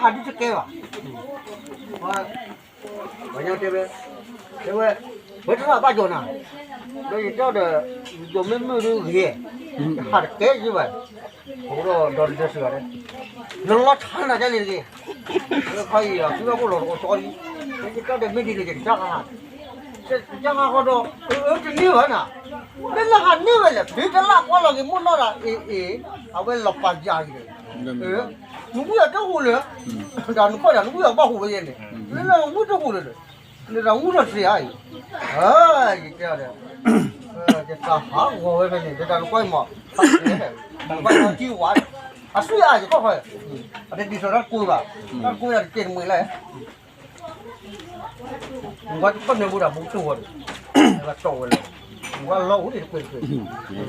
ဟးဒုတကဲဘၣ်, ပှၤညီတဲဝဲ, တဲဝဲ, ဝဲတရၣ်ဘၣ်ယီၤနၤ, ဒီးယတဲဒီး, ယီၤမ့ၢ်မုာ်ဒုဂ့ၤ, ယဟးတကဲယဘၣ်, အဃိဒီးဒီတဒၢစှၤဂၤ, နလီၤဆါနၤဒ်န့ၣ်တဂ့ၤ, ခါအံၤအစုလီၢ်ခိၣ်လီၤတကီၢ်ကၠီလံ, ယတဲဒီးမ့ၢ်ဒ်န့ၣ်ယကစၢ်ဟး, ကစၢ်ဟးဃီဒီး, အၢတန့ၢ်ဘၣ်နၤ, မ့ၢ်လၢဟးန့ၢ်ဝဲလဲၣ် ဖံတလၢ်ကွၢ်လီၤက့ၤမိၢ်နီၢ်ဒၣ် အ့ၣ်အ့ၣ်, အဝဲလီၤပာ်ယၤဂ့ၤ, နဝံၣ်အီၤတဟူးလၢၤ, ဒီးနကွၢ်ဒီးနဝံၣ်အီၤဘၣ်ဟူးဝဲယဲန့ၣ်, လၢလၢနဝံၣ်တဟူးလၢၤ, နတၢ်ဝံၣ်ထီၣ်စ့ဧါအံၤ, ယတဲဒီး, ယသးဟးဂီၤဝဲဖဲန့ၣ် ယတၢ်နကွၢ်အံၤမး, နကွၢ်ထံဝါ, အစှၤအါယခီၣ်ခီ, အတဒ်သိးတၢ်ကိၢ်ဘၣ်, တၢ်ကိၢ်ယၤတကဲတမှဲၤလဲၣ် နကွၢ်တပၢၢ်နၢၤဘူးဒီးဘူးကတိၢ်ဝဲဒီး, နကွၢ်တီၢ်ဝဲလီၤ, နကွၢ်လီၢ်အိၣ်ဒံးတကွဲးတကွဲး,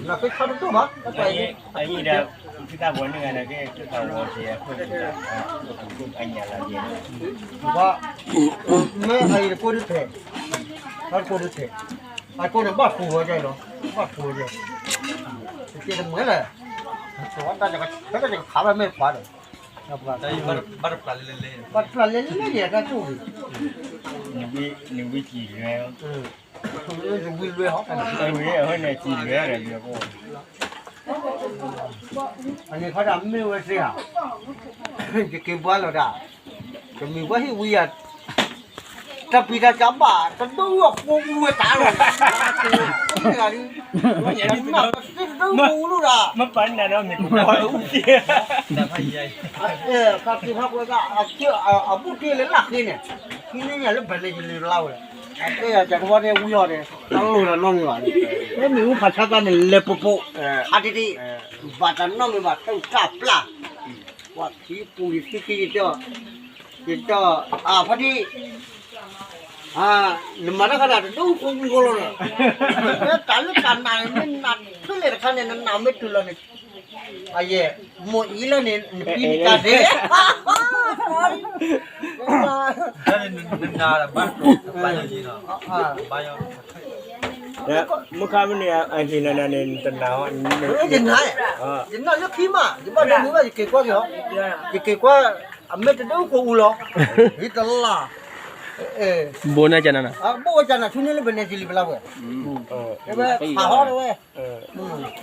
နကွၢ်ဆါတဒိၣ်ဘၣ်, အံၤဒီး, ဖုသၣ်ဘီန့ၣ်ဂၤန့ၣ်က့ၤ ကၠိသးဝီၤစ့ၤအခိၣ်, အညၣ်လီၤက့ၤ, နကွၢ်, မ့ၢ်အံၤတကိးဒုးထဲ, တကိးဒုးထဲ, အကိးန့ၣ်ဘၣ်ပူၤဝဲဒၣ်လီၤ, ဘၣ်ပူၤဝဲဒၣ်, တကဲတမှဲၤလဲၣ်, တၢ်တခါဘၣ်မ့ၢ်ပှၤဒီး ဘၣ်တပျၢ်လဲၤလဲၤလဲၤ တၢ်ကိၢ်ဂ့ၤ, နဝံၣ်လွဲဟီ, အဝဲန့ၣ်ကံလွဲဒီးယွၤကိၣ်, အန့ၣ်ခီဒၣ်မ့ၢ်ဝဲသ့ဧါ, ယက့ၤဘှါလီၤဒၣ်, တမံၤဘၣ်ဟ့ၣ်ဝံယၤ တၢ်ပျံၤတၢ်ကါဘၣ် တဒိၣ်အဃိအူဝဲတၢ်လီၤ, တၢ်ပျံၤတၢ်ကါဒုး, မပာ်နၤဒီးမ့ၢ်ကပာ်အူက့ၤ, ဖါက့ၤဖါကွဲကၢ်, အဘူၣ်တ့ၢ်လၢလၢ်ဃ့န့ၣ်, ဟံးန့ၢ်ညါလၢပှၤလဲၤယလံၤဘျါဝဲ, အတဲယၤကၢ်တဝီန့ၣ်ဝံအီၤန့ၣ် တၢ်လိၣ်တၢ်နီတမံၤဘၣ်, မ့ၢ်မ့ၣ်အူဖးဆါတၢ်န့ၣ် လဲၤပိပိ, ဖးတ့ၢ်တ့ၢ်, ဘၣ်တၢ်နီတမံၤဘၣ် တၢ်တၢ်ပျၢ် ပှၤခံပူၤန့ၣ် သံသံယတဲ, ယတဲ, အဖါတံၢ်, နမၤတၢ်ခါဒၣ်တဒိၣ်ဃိဝံဃိလီၤဒီး, တၢ်လၢတၢ်နာ်န့ၣ် မ့ၢ်နးထွဲလဲၣ်တခါန့ၣ် နနာ်မ့ၢ်တုၤလီၤန့ၣ်, အယဲၢ်, မိၢ်အံၤလၢန့ၣ် နဖံနကါသ့, နနာ်ဘၣ်, မုၢ်ခါမုၢ်နံၤအဟ့ၣ်လီၤနၤန့ၣ် နတနာ်, ယနာ်, ယနာ်လၢခံမး ယဘၣ်ဒိမုၢ်ဘၣ် ယက့ၤကွၢ်က့ၤဟီ, ယက့ၤကွၢ်, အမ့ၢ်တဒိၣ်ဃိအူလီၤ, ဟံးတလၢ်, ဘိၣ်န့ၣ်ကနၤ, ဘိၣ်ဝဲကနၤ ဆူန့ၢ်လၢပနဲၣ်ကလံၤပလါဝဲ, တဲဝဲ, ဖးဟီတဲဝဲ, ယ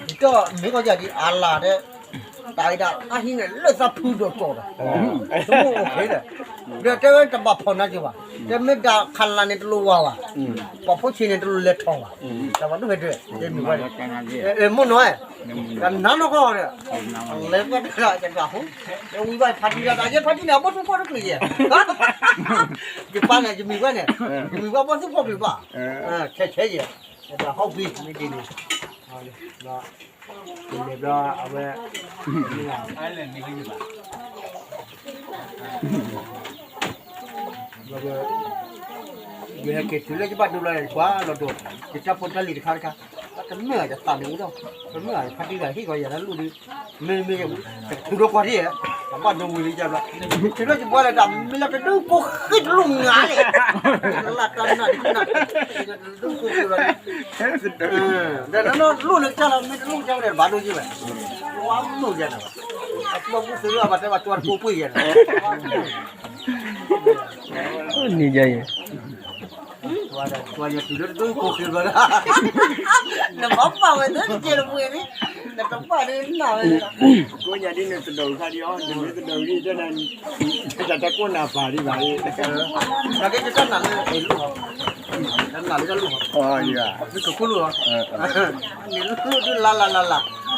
တီၢ်မ့ၢ်ကီၢ်ယၤဒ်အါလါတဲ, တၢ်အံၤဒၣ်အဟံးန့ၢ်လၢသးဖုဒိၣ်ကီၢ်ဒီး, တမိၢ်အိၣ်ခ့ဒီး, ဒီးတဲဝဲတဘၣ်ဖီၣ်နၤက့ၤဘၣ်, တဲမ့ၢ်ဒၣ်ခးလါန့ၣ်တလိၣ်ဝါဘၣ်, ပှၤဖိဆ့းန့ၣ်တလိၣ်လဲၤထီၣ်ဘၣ်, တၢ်ဘၣ်ဒိၣ်ဖဲဒၣ်, တဲမ့ၢ်ဝဲ, မိၢ်နီၢ်, တၢ်နါနီၢ်ကီၢ်ဒီး, လဲၤကွၢ်တၢ်ကတၢၢ်, ဝံၤဘၣ်ဖါတံၢ်ဒီး ယဲဖါတံၢ်န့ၣ် အဘီၣ်သူၣ်ဖီၣ်တချုးယဲ, ယပၢ်န့ၣ် ယမံၤဝဲန့ၣ်, ယမံၤဝဲဘီၣ်သူၣ်ဖီၣ်ချုးဘၣ်, ဆဲးဆဲးယဲ, ဟီၣ်ဘံၣ်မ့ၢ်ဒ်န့ၣ်, လဲၤဘျီအဝဲ, ယဟဲက့ၤတုၤလၢယဘၣ်ဒိဘျီန့ၣ် ကွၢ်လီၤဒိၣ်, ယတၢ်ဖိတၢ်လံၤတခါတခါ, တမ့ၢ်ယသးန့ၣ်အူဒီး, တမ့ၢ်ဖါတံၢ်ဂၤဟ့ၣ်ကီးယၤတၢ်လူၢ်ဒုး, မ့မ့ၢ်, တုၤဒီးကွၢ်ထံၣ်, တဘၣ်ဒိဝံၤလံယဘျီ, တုၤဒီးယဘၣ်လၢတၢ်မ့ၢ်လၢတဒိၣ်ကိၢ်ဃ့တလိၣ်ငါလဲၣ်, လၢတၢ်နၢ်ဒ်နၢ်, တဒိၣ်ကိၢ်ဃ့လီၤ, ဒီးနီၢ်နီၢ်လိၣ်လၢကစၢ်လီၤ မ့ၢ်တလိၣ်ကစၢ်ဝဲဒီး ဘၣ်ဒိယံၤဝဲ, ဝါမုၢ်ယဲန့ၣ်, အကျီပူၤသုးလၢအဘၣ်တဲဘၣ်ကျီတကိးပှ့ၤယဲန့ၣ်, န့ၣ်ယဲ, ကျီယဲတုၤလၢတဒိၣ်ကိၢ်ဃ့ဘျီဒီး, နဘၣ်ပာ်ဝဲသ့တကဲတပှ့ၤန့ၣ်, နတပာ်ဒ်နၢ်ဝဲ, ကိးညါဒ်နတဒိၣ်ခါဒံးအီၤ နမ့ၢ်တဒိၣ်ဂံၢ်တဲနၤ, တၢ်တကိးနၤပာ်ဒံးဘၣ်, တၢ်က့ၤတၢ်နၢ်လၢ, တၢ်နၢ်လၢတၢ်လိၣ်, မ့ၢ်ကခိၣ်လိၣ်လီၤ, န့ၣ်လၢကျိဒုလါလါလါလါ,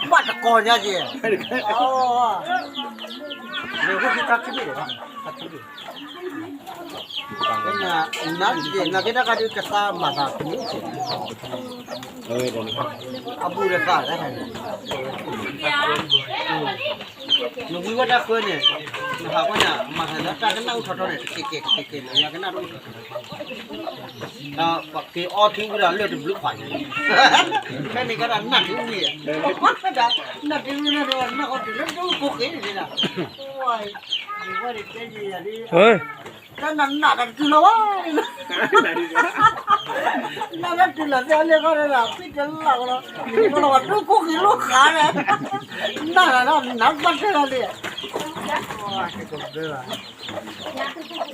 ဘၣ်တကီၢ်ညါက့ၤ, န့ၣ်ဝဲက့ၤတၢ်ခံဘ့ၣ်ဒီး, တၢ်ခံဘ့ၣ်, နကဲတၢ်ခါဒုးကသါမၤသးတမုာ်, အဘူးတသး, နဝံဝဲတၢ်ဃၢန့ၣ်, နဟးကွၢ်န့ၣ် မၤသးလၢတၢ်ကနၣ်အိၣ်ထီၣ်ထီန့ၣ် တကဲကဲကဲကဲ ယကနၣ်တအိၣ်ထီၣ်ထီ, ပက့ၤအီထံဝံၤဒီးလၢတဘျုးခွါန့ၣ်, ဖဲန့ၣ်ကဒၣ်နၢ်ထံဝံၤ, နၢ်ထံဝံၤန့ၣ်ဒီး နၢ်ကီၢ်တုၤလၢတကိးဃ့န့ၣ်, တၢ်နးနးတတုၤလီၤဘၣ်, နးတတုၤလီၤသ့အလ့ၣ်ခီဒီး ဖံတလၢ်ကလီၤ, ကလီၤဘၣ်ဒိခိၣ်ဃ့လိာ်ခါဒီး, နးနးနးဘၣ်တဲလီၤလံ, ကဲကီးဘျၢဘၣ်, ယၤ